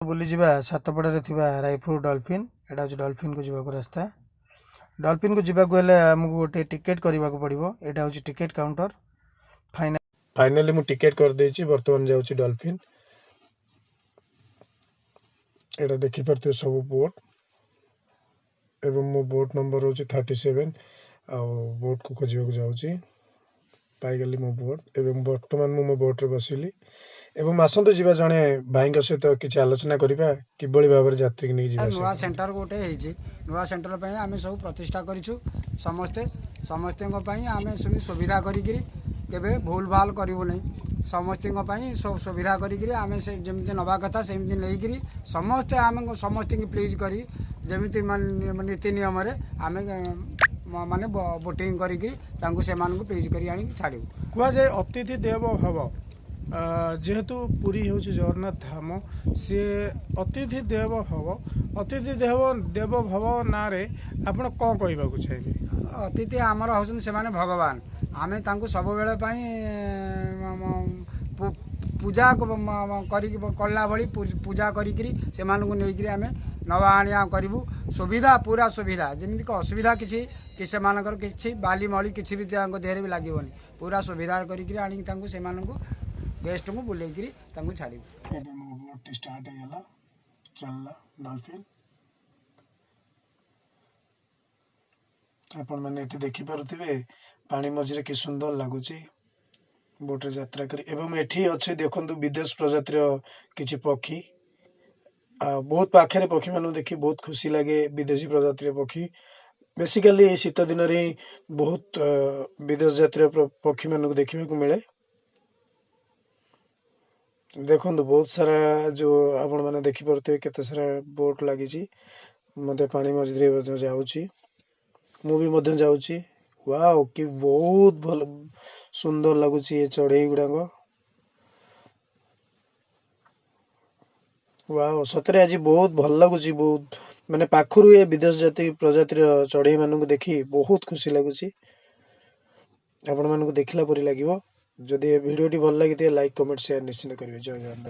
ବୁଲିଯିବା ସାତପଡ଼ାରେ ଥିବା ରାୟପୁର ଡଲଫିନ୍। ଏଇଟା ହେଉଛି ଡଲଫିନ୍କୁ ଯିବାକୁ ରାସ୍ତା। ଡଲଫିନ୍କୁ ଯିବାକୁ ହେଲେ ଆମକୁ ଗୋଟେ ଟିକେଟ୍ କରିବାକୁ ପଡ଼ିବ। ଏଇଟା ହେଉଛି ଟିକେଟ୍ କାଉଣ୍ଟର। ଫାଇନାଲି ମୁଁ ଟିକେଟ୍ କରିଦେଇଛି। ବର୍ତ୍ତମାନ ଯାଉଛି ଡଲଫିନ୍। ଏଇଟା ଦେଖିପାରୁଥିବେ ସବୁ ବୋଟ୍ ଏବଂ ମୋ ବୋଟ୍ ନମ୍ବର ହେଉଛି 37। ଆଉ ବୋଟ୍କୁ ଖୋଜିବାକୁ ଯାଉଛି। ପାଇଗଲି ମୋ ବୋଟ୍ ଏବଂ ବର୍ତ୍ତମାନ ମୁଁ ମୋ ବୋଟ୍ରେ ବସିଲି। ଏବଂ ଆସନ୍ତୁ ଯିବା, ଜଣେ ଭାଇଙ୍କ ସହିତ କିଛି ଆଲୋଚନା କରିବା କିଭଳି ଭାବରେ ଯାତ୍ରୀକି ନେଇକି ଯିବା ଆସିବା ନୂଆ କରନ୍ତି। ସେଣ୍ଟର ଗୋଟେ ହେଇଛି। ନୂଆ ସେଣ୍ଟର ପାଇଁ ଆମେ ସବୁ ପ୍ରତିଷ୍ଠା କରିଛୁ। ସମସ୍ତେ ସମସ୍ତଙ୍କ ପାଇଁ ଆମେ ସେମିତି ସୁବିଧା କରିକିରି କେବେ ଭୁଲ ଭାଲ କରିବୁ ନାହିଁ। ସମସ୍ତଙ୍କ ପାଇଁ ସବୁ ସୁବିଧା କରିକିରି ଆମେ ସେ ଯେମିତି ନେବା କଥା ସେମିତି ନେଇକିରି ସମସ୍ତେ ଆମେ ସମସ୍ତଙ୍କୁ ପ୍ଲିଜ୍ କରି ଯେମିତି ମାନେ ନୀତି ନିୟମରେ ଆମେ ମାନେ ବୋଟିଂ କରିକିରି ତାଙ୍କୁ ସେମାନଙ୍କୁ ପ୍ଲିଜ୍ କରି ଆଣିକି ଛାଡ଼ିବୁ। କୁହାଯାଏ ଅତିଥି ଦେବ ଭବ। ଯେହେତୁ ପୁରୀ ହେଉଛି ଜଗନ୍ନାଥ ଧାମ, ସିଏ ଅତିଥି ଦେବ ଭବ। ଅତିଥି ଦେବ ଦେବ ଭବ ନାଁରେ ଆପଣ କ'ଣ କହିବାକୁ ଚାହିଁବେ? ଅତିଥି ଆମର ହେଉଛନ୍ତି ସେମାନେ ଭଗବାନ। ଆମେ ତାଙ୍କୁ ସବୁବେଳେ ପାଇଁ ପୂଜା କରିକି କଲା ଭଳି ପୂଜା କରିକିରି ସେମାନଙ୍କୁ ନେଇକିରି ଆମେ ନେବା ଆଣିବା କରିବୁ। ସୁବିଧା, ପୁରା ସୁବିଧା, ଯେମିତିକି ଅସୁବିଧା କିଛି କି ସେମାନଙ୍କର କିଛି ବାଲି ମଳି କିଛି ବି ତାଙ୍କ ଦେହରେ ବି ଲାଗିବନି। ପୁରା ସୁବିଧା କରିକିରି ଆଣିକି ତାଙ୍କୁ ସେମାନଙ୍କୁ ଗେଷ୍ଟଙ୍କୁ ବୁଲେଇକିରି ତାଙ୍କୁ ଛାଡ଼ିବୁ। ଏବେ ମୋ ବୋଟ୍ଟି ଷ୍ଟାର୍ଟ ହେଇଗଲା, ଚାଲିଲା ଡଲଫିନ୍। ଆପଣମାନେ ଏଠି ଦେଖିପାରୁଥିବେ ପାଣି ମଝିରେ କି ସୁନ୍ଦର ଲାଗୁଛି ବୋଟରେ ଯାତ୍ରା କରି। ଏବଂ ଏଠି ଅଛି ଦେଖନ୍ତୁ ବିଦେଶ ପ୍ରଜାତିର କିଛି ପକ୍ଷୀ। ଆଉ ବହୁତ ପାଖରେ ପକ୍ଷୀମାନଙ୍କୁ ଦେଖି ବହୁତ ଖୁସି ଲାଗେ। ବିଦେଶୀ ପ୍ରଜାତିର ପକ୍ଷୀ ବେସିକାଲି ଏଇ ଶୀତ ଦିନରେ ହିଁ ବହୁତ ବିଦେଶ ଜାତିର ପକ୍ଷୀମାନଙ୍କୁ ଦେଖିବାକୁ ମିଳେ। ଦେଖନ୍ତୁ ବହୁତ ସାରା ଯୋଉ ଆପଣମାନେ ଦେଖିପାରୁଥିବେ କେତେ ସାରା ବୋଟ ଲାଗିଛି ମଧ୍ୟ ପାଣି ମଝିରେ ମଧ୍ୟ ଯାଉଛି। ମୁଁ ବି ମଧ୍ୟ ଯାଉଛି। ୱାଓ, କି ବହୁତ ଭଲ ସୁନ୍ଦର ଲାଗୁଛି ଏ ଚଢେଇ ଗୁଡାକ। ୱାଓ, ସତରେ ଆଜି ବହୁତ ଭଲ ଲାଗୁଛି। ବହୁତ ମାନେ ପାଖରୁ ଏ ବିଦେଶ ଜାତି ପ୍ରଜାତିର ଚଢେଇ ମାନଙ୍କୁ ଦେଖି ବହୁତ ଖୁସି ଲାଗୁଛି। ଆପଣମାନଙ୍କୁ ଦେଖିଲା ପରି ଲାଗିବ। ଯଦି ଏ ଭିଡ଼ିଓଟି ଭଲ ଲାଗିଥିବ, ଲାଇକ୍, କମେଣ୍ଟ, ସେୟାର ନିଶ୍ଚିତ କରିବେ। ଜୟ ଜଗନ୍ନାଥ।